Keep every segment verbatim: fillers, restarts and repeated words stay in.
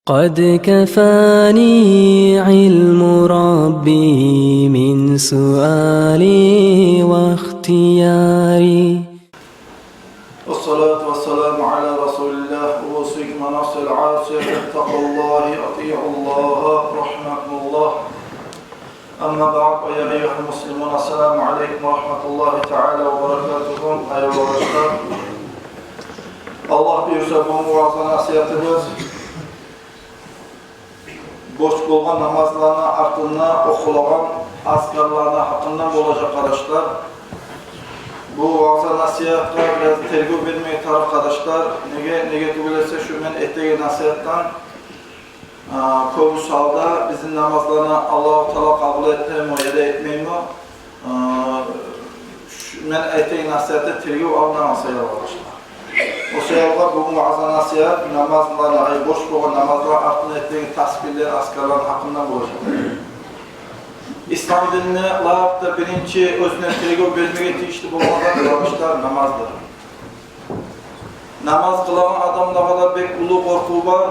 قد كفاني علم ربي من سؤالي واختياري. والصلاة والسلام على رسول الله. أوصيكم ونفسي العاصية بتقوى الله، أطيعوا الله رحمكم الله. أما بعد، فيا أيها المسلمون، السلام عليكم ورحمة الله تعالى وبركاته. Аявлу къардашлар, Аллагь буюрса, бу ваъза-насигьатыбыз борч болгъан намазланы артында охулагъан азкарланы гьакъындан болажакъ, къардашлар. Бу ваъза-насигьатгъа бираз тергев бермеге тарыкъ, къардашлар. Неге, неге тюгюл эсе, шу мен этеген насигьатдан, а, кёбюсю гьалда бизин намазланы Аллагьу Таала къабул этдими яда этмейми, а, шу мен этеген насигьатда тергев алынагъан саялы, къардашлар. О саялы бугюн ваъза-насигьат намазланы, ай, борч болгъан намазланы артында этеген тасбигьлени, азкарланы гьакъындан болажакъ. Ислам динни лап да биринчи оьзюне тергев бермеге тийишли болгъан зат, къардашлар, намаздыр. Намаз къылагъан адамлагъа да бек уллу къоркъув бар.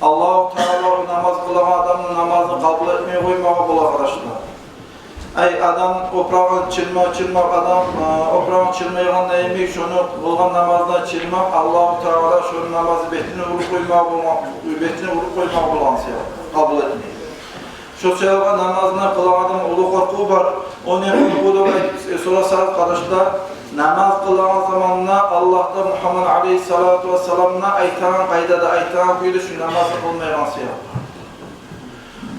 Аллагьу Таала о намаз къылагъан адамны намазын къабул этмей къоймагъа бола, къардашлар. Ай, адам опурагъын чырма-, чырмап, адам, а, опурагъын чырмайгъанда йимик, шону къылгъан намазына чырмап, Аллагьу Таала шону намазы бетине уруп къоймагъа болма-, бетине уруп къоймагъа болагъан саялы, къабул этмей. Шо саялы намазына къылагъан адам уллу къоркъув бар. О не къоркъув деп айтып, э, сорасагъыз, къардашлар, намаз къылагъан заманда Аллагь да, Мугьаммад алейгьиссалату вассалам да айтагъан къайдада, айтагъан кюйде шу намазны къылмайгъан саялы.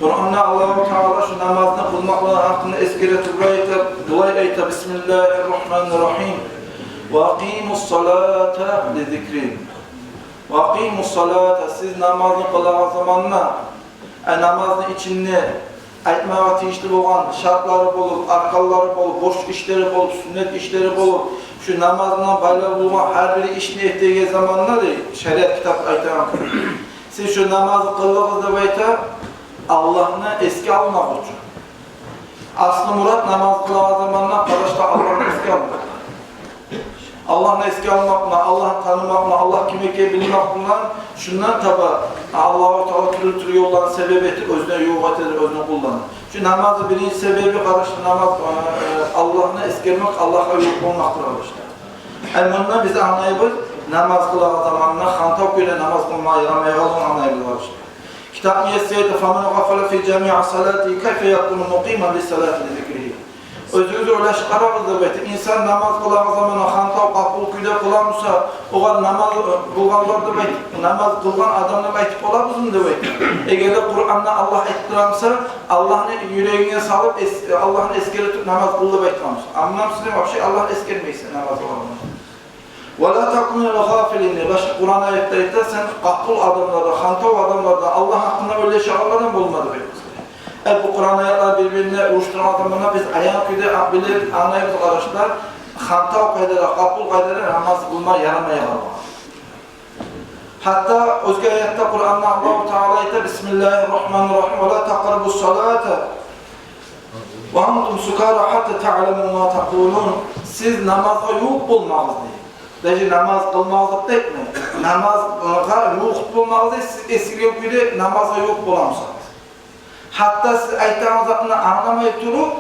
Къуранда Аллагьу Таала шу намазны къылмакълыгъы гьакъында эсгере туруп айта, булай айта: بسم الله الرحمن الرحيم. وأقيموا الصلاة لذكري. وأقيموا الصلاة, сиз намазны къылагъан заманда, ай, намазны ичинде айтмагъа тийишли болгъан шартлары болуп, арканлары болуп, борч ишлери болуп, сюннет ишлери болуп, шу намазына байлавлу болгъан гьар бир ишни этеген заманда, дей, шариат китап айтагъан кюйде, сиз шу намазны къылыгъыз деп айта, Аллагьны эсге алмакъ учун. Аслу мурат намаз къылагъан заманда, къардашлар, Аллагьны эсге алмакъ. Аллагьны эсге алмакъ булан, Аллагьны танымакъ булан, Аллагь ким экенин билмек булан, шундан таба Аллагьу Таала тюрлю-тюрлю ёлланы себеп этип, оьзюне ювукъ этедир оьзюню къулларын. Шу намазны биринчи себеби, къардашлар, намаз, э, Аллагьны эсгермек, Аллагьгъа ювукъ болмакъдыр, къардашлар. Гьали мундан биз англайбыз, намаз къылагъан заманда хантав кюйде намаз къылма ярамайгъанлыгъын англайбыз, къардашлар. Китап муаллифи айта: فمن غفل في جميع صلاته كيف يكون مقيما للصلاة لذكره. Оьзюгюз ойлашып къарагъыз деп айта. Инсан намаз къылагъан заманда хантав, къапул кюйде къыла буса, огъар намаз, э, къылгъанлар деп айт-, намаз къылгъан адам деп айтып болабызмы деп айта. Эгер де Къуранда Аллагь айтып тура буса, Аллагьны юрегинге салып, эс-, Аллагьны эсгере туруп намаз къыл деп айтгъан буса. Амма сен вообще Аллагьны эсгермейсен намаз къылагъанда. ولا تكن من الغافلين. Башгъа Къуран аятда айта, сен къапул адамлардан, хантав адамлардан, Аллагь гьакъында ойлашагъанлардан болма деп айта. Э, бу Къуран аятлар бир-бирине урушдургъан заманда биз аян кюйде а-, билип англайбыз, къардашлар, хантав къайдада, къапул къайдада намаз къылма ярамайгъанлыгъын. Гьатта оьзге аятда Къуранда Аллагьу Таала айта: بسم الله الرحمن الرحيم. ولا تقربوا الصلاة وأنتم سكارى حتى تعلموا ما تقولون. Сиз намазгъа ювукъ болмагъыз, дей. Даже намаз къылмагъыз деп де айтмай. Намазгъа ювукъ болмагъыз, дей, сиз эсирген кюйде намазгъа ювукъ бола бусагъыз. Гьатта сиз айтагъан затны англамай туруп,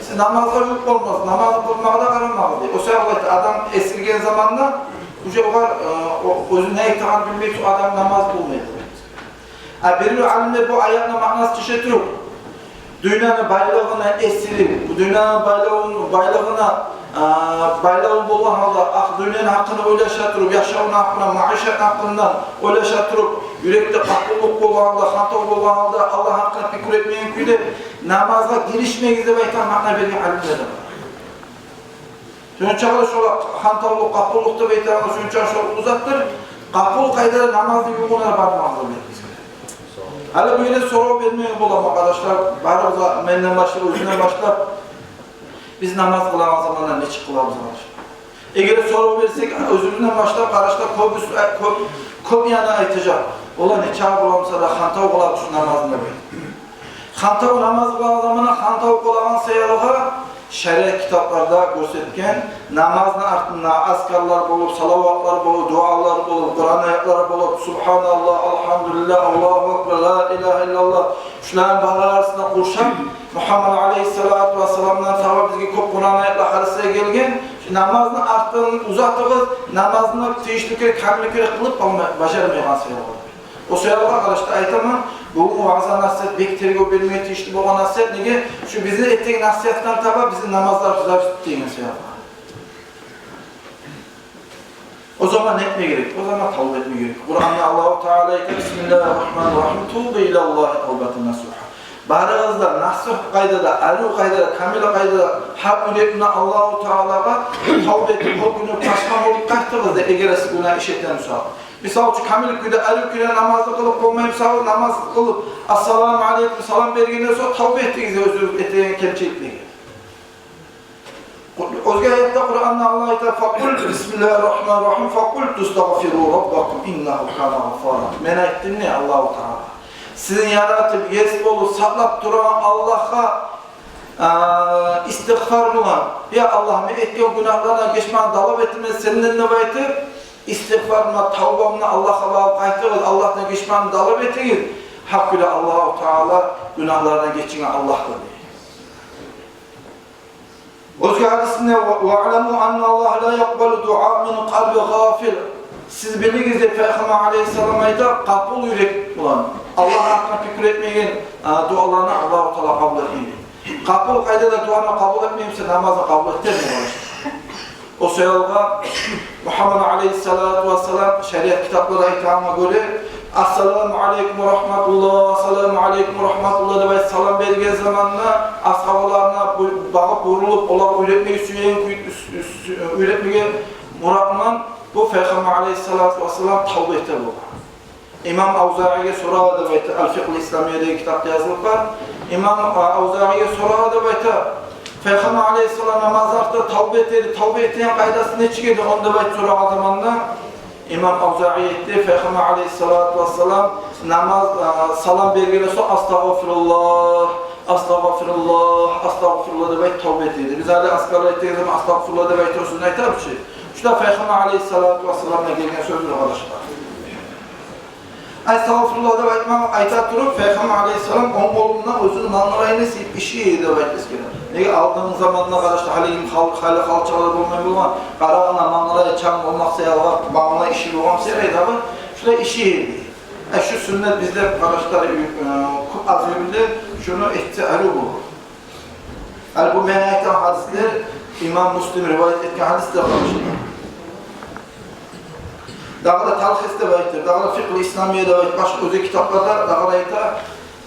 сиз намазгъа ювукъ болмагъыз, намазны къылмагъа да къарамагъыз, дей. О саялы айта, адам эсирген заманда уже огъар, э, о, оьзю не айтагъанын билмей, шо адам намаз къылмай, дей. А бир-бир алимлер бу аятны маънасын тюшюре туруп, дюньяны байлыгъына эсирип, бу дюньяны байлыгъын-, байлыгъына, а, байлавлу болгъан гьалда, ахы-, дюньяны гьакъында ойлаша туруп, яшавну гьакъында, маишатны гьакъында ойлаша туруп, юрекде къапуллукъ болгъан гьалда, хантав болгъан гьалда, Аллагь гьакъында пикру этмеген кюйде намазгъа гиришмегиз деп айтагъан маъна берген алимлер де бар. Шону учун да шолай хантавлукъ, къапуллукъ деп айтагъан, шону учун шо уллу затдыр. Къапул къайдада намазны ювугъуна бармагъыз деп айтды бизге. Гьали бу ерде сорав бермеге боламы, къардашлар? Барыбыз да, менден башлап, оьзюмден башлап, биз намаз къылагъан заманда нечик къылабыз, къардашлар? Эгер сорав берсек, оьзюбюзден башлап, къардашлар, кёбюсю, э, кёп, кёп яны айтажакъ: олар нечакъы бола буса да хантав къылабыз шу намазны деп. Хантав намаз къылагъан заманда хантав къылагъан саялыгъа Шариат китапларда гёрсетген намазны артында азкарлар болуп, салаватлар болуп, дуалар болуп, Къуран аятлар болуп, субгьаналлагь, альгьамдулиллагь, Аллагьу акбар, ла илагьа иллаллагь, шуланы барысын да къуршап, Мугьаммад алейгьиссалату вассаламдан таба бизге кёп Къуран аятлар, гьадислер гелген. Шу намазны артын узатыгъыз, намазны тийишли кюйде, камил кюйде къылып болмай, бажармайгъан саялы. О саялы, къардашлар, айтаман, бу ваъза-насигьат бек тергев бермеге тийишли болгъан насигьат. Неге? Шу бизин этеген насигьатдан таба бизин намазлар зависит деген саялы. О заман не этме герек? О заман тавба этме герек. Къуранда Аллагьу Таала айта: «Бисмиллагьир рагьманир рагьим. Тубу илаллагьи тавбатан насугьа». Барыгъыз да насугь къайдада, арив къайдада, камил къайдада, гьакъ юрекден Аллагьу Таалагъа тавба этип, о гюню пашман болуп къайтыгъыз дей, эгер сиз гюнагь иш этген бусагъыз. Мисал учун, камил кюйде, арив кюйде намазны къылып болмай бусагъыз, намаз къылып, ассаламу алейкум, салам бергенден сонг тавба этигиз оьзюгюз этеген кемчиликлеге. Оьзге аятда Къуранда Аллагь айта: «Факъулту, бисмиллагьир рагьманир рагьим, факъулту астагъфиру раббакум иннагьу кана гъаффара». Мен айтдым дей Аллагьу Таала, сизин яратып, ес болуп, сакълап турагъан Аллагьгъа, а, истигъфар булан: «Я Аллагь, мен этген гюнагьлардан гечмекни талап этемен сенден», – деп айтып, истигъфар булан, тавба булан Аллагьгъа барып къайтыгъыз, Аллагьдан гечмекни талап этигиз. Гьакъ гюнагь Аллагьу Таала гюнагьлардан гечеген Аллагьдыр дей. Оьзге гьадисинде: «Ва, ваъламу анналлагьа ла якъбалу дуа мин къалбин гъафил». Сиз билигиз дей, Пайхаммар алейгьиссалам айта, къапул юрек булан, Аллагь гьакъында пикир этмеген, а, дуаланы Аллагьу Таала къабул этмей. Къапул къайдада дуаны къабул этмей буса, намазны къабул этер ми, къардашлар? О саялы Мугьаммад алейгьиссалату вассалам шариат китапларда айтагъангъа гёре, «Ассаламу алейкум ва рагьматуллагь, ассаламу алейкум ва рагьматуллагь», – деп айтып салам берген заманда, асгьабаларына бу-, багъып бурулуп, олар уьйретмеге сюеген кюй, уьс-, уьс-, уьйретмеге муратлы бу Пайхаммар алейгьиссалату вассалам тавба эте болгъан. Имам Авзаиге сорагъан деп айта, «Аль-Фикъгьуль Исламий» деген китапда язылып бар. Имам, а, Авзаиге сорагъан деп айта, Пайхаммар алейгьиссалам намазны артында тавба эте эди, тавба этеген къайдасы нечик эди, ону деп айтып сорагъан заманда, имам Авзаи айтды: Пайхаммар алейгьиссалату вассалам намаз, а, салам бергенден сонг «Астагъфируллагь, астагъфируллагь, астагъфируллагь» деп айтып тавба эте эди. Биз гьали азкарлар этеген заман «Астагъфируллагь» деп айтып сёзню айтабыз чы. Шу да Пайхаммар алейгьиссалату вассаламдан гелген сёздюр, къардашлар. «Астагъфируллагь» деп айтмагъа, айта туруп, Пайхаммар алейгьиссалам онг къолундан оьзюню мангалайын сыйпай эди деп айтып эсгере. Неге, алдынгъы заманда, къардашлар, гьалиги хал-, гьали халчалар болмай болгъан, къарагъанда мангалайы чанг болмакъ саялы, мангалайы иши болгъан саялы дагъы, шулай иши эди. Э, шу сюннет бизде, къардашлар, э, кёп аз юрюле, шуну этсе арив болур. Гьали бу мен айтагъан гьадислер имам Муслим риваят этген гьадислер, къардашлар. Дагъы да «Талхис» деп айтып, дагъы да «Фикъгьуль Исламий» деп айтып, башгъа оьзге китапларда дагъы да айта,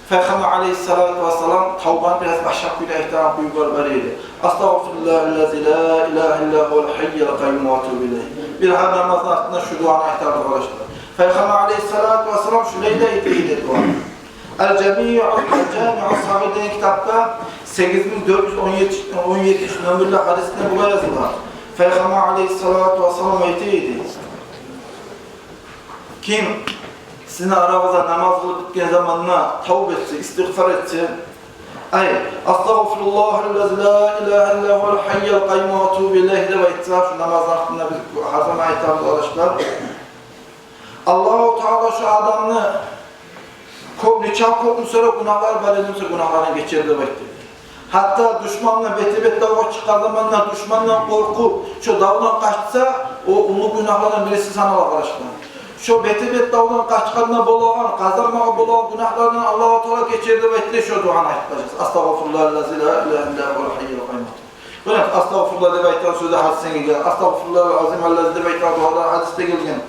Пайхаммар алейгьиссалату вассалам тавбаны бираз башгъа кюйде айтагъан кюй бар, бар эди. «Астагъфируллагьаллази ла илагьа илла гьуваль гьайюль къайюм ва атубу илайгь». Бир гьар намазны артында шу дуаны айтар эди, къардашлар. Пайхаммар алейгьиссалату вассалам шулай да эте эди дуаны. «Аль-Жамиъ, Аль-Жамиъ ас-Сагъир» деген китапда сегиз минг дёрт юз он етти, он етти номерлик гьадисинде булай язылгъан. Пайхаммар алейгьиссалату вассалам айта эди: «Ким сизин арагъызда намаз къылып битген заманда тавба этсе, истигъфар этсе, ай, астагъфируллагьаллази ла илагьа илла гьуваль гьайюль къайюм ва атубу илайгь деп айтса, шу намазны артында биз гьар заман айтабыз, къардашлар. Аллагьу Таала шу адамны кёп, нечакъы кёп буса да гюнагьлары бар эди буса, гюнагьларын гечер», – деп айтды. Гьатта душман булан бетге-бет давгъа чыкъгъан заманда душмандан къоркъуп, шо давдан къачса, о уллу гюнагьлардан бириси санала, къардашлар. Шо бетге-бет давдан къачгъанда болагъан, къазанмагъа болагъан гюнагьлардан Аллагьу Таала гечер деп айтды, шо дуаны айтып къалажакъсыз. «Астагъфируллагьаллази ла илагьа илла гьуваль гьайюль къайюм». Къарагъыз, «Астагъфируллагь» деп айтагъан сёзде гьадисде гелген, «Астагъфируллагьаль азималлази» деп айтагъан дуада гьадисде гелген.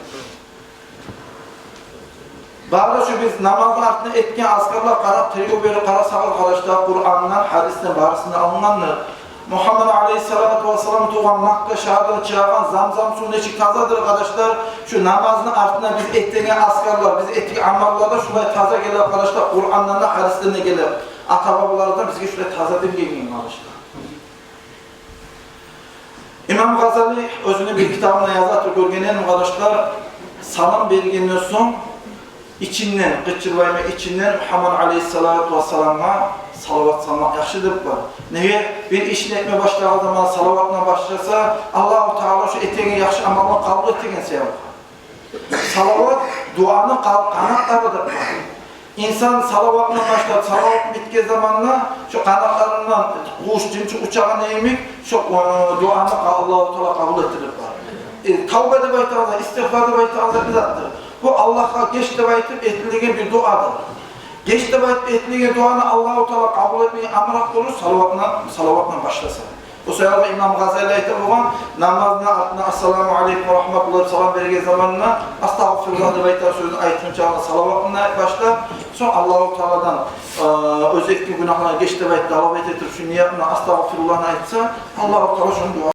Бары шу биз намазны артында этген азкарлар, къарап, тергев берип къарасагъыз, къардашлар, Къурандан, гьадисден барысы да алынгъандыр. Мугьаммад алейгьиссалату вассалам тувгъан Макка шагьардан чыгъагъан Замзам сув нечик тазадыр, къардашлар, шу намазны артында биз этеген азкарлар, биз этеген амаллар да шулай таза геле, къардашлар, Къурандан да, гьадисден де геле. Ата-бабалардан бизге шулай таза дин гелген, къардашлар. Имам Гъазали оьзюню бир китабында яза туруп, гёргенмен, къардашлар, салам бергенден сонг Ичинден, къычырбайман, ичинден Мугьаммад алейгьиссалату вассаламгъа салават салмакъ яхшы деп бар. Неге? Бир ишни этме башлагъан заман салаватдан башласа, Аллагьу Таала шо этеген яхшы амалны къабул этеген себеп. Салават дуаны къа-, къанатлары деп бар. Инсан салаватдан башлап, салават битген заманда шо къанатларындан къуш, чымчыкъ учагъан йимик, шо, э, дуаны къа-, Аллагьу Таала къабул этди деп бар. Э, тавба деп айтагъан зат, истигъфар деп айтагъан зат не затдыр? Бу Аллагьгъа геч деп айтып этилеген бир дуадыр. Геч деп айтып этилеген дуаны Аллагьу Таала къабул этмеге амракъ болур салаватдан, салаватдан башласа. О саялы Имам Гъазали айта болгъан, намазны артына «Ассаламу алейкум ва рагьматуллагь» деп салам берген заманда «Астагъфируллагь» деп айтагъан сёзню айтгъынча салаватны башлап, сонг Аллагьу Тааладан, э, оьзю этген гюнагьларын геч деп айтып, талап эте туруп, шо ният булан «Астагъфируллагьны» айтса, Аллагьу Таала шону дуасын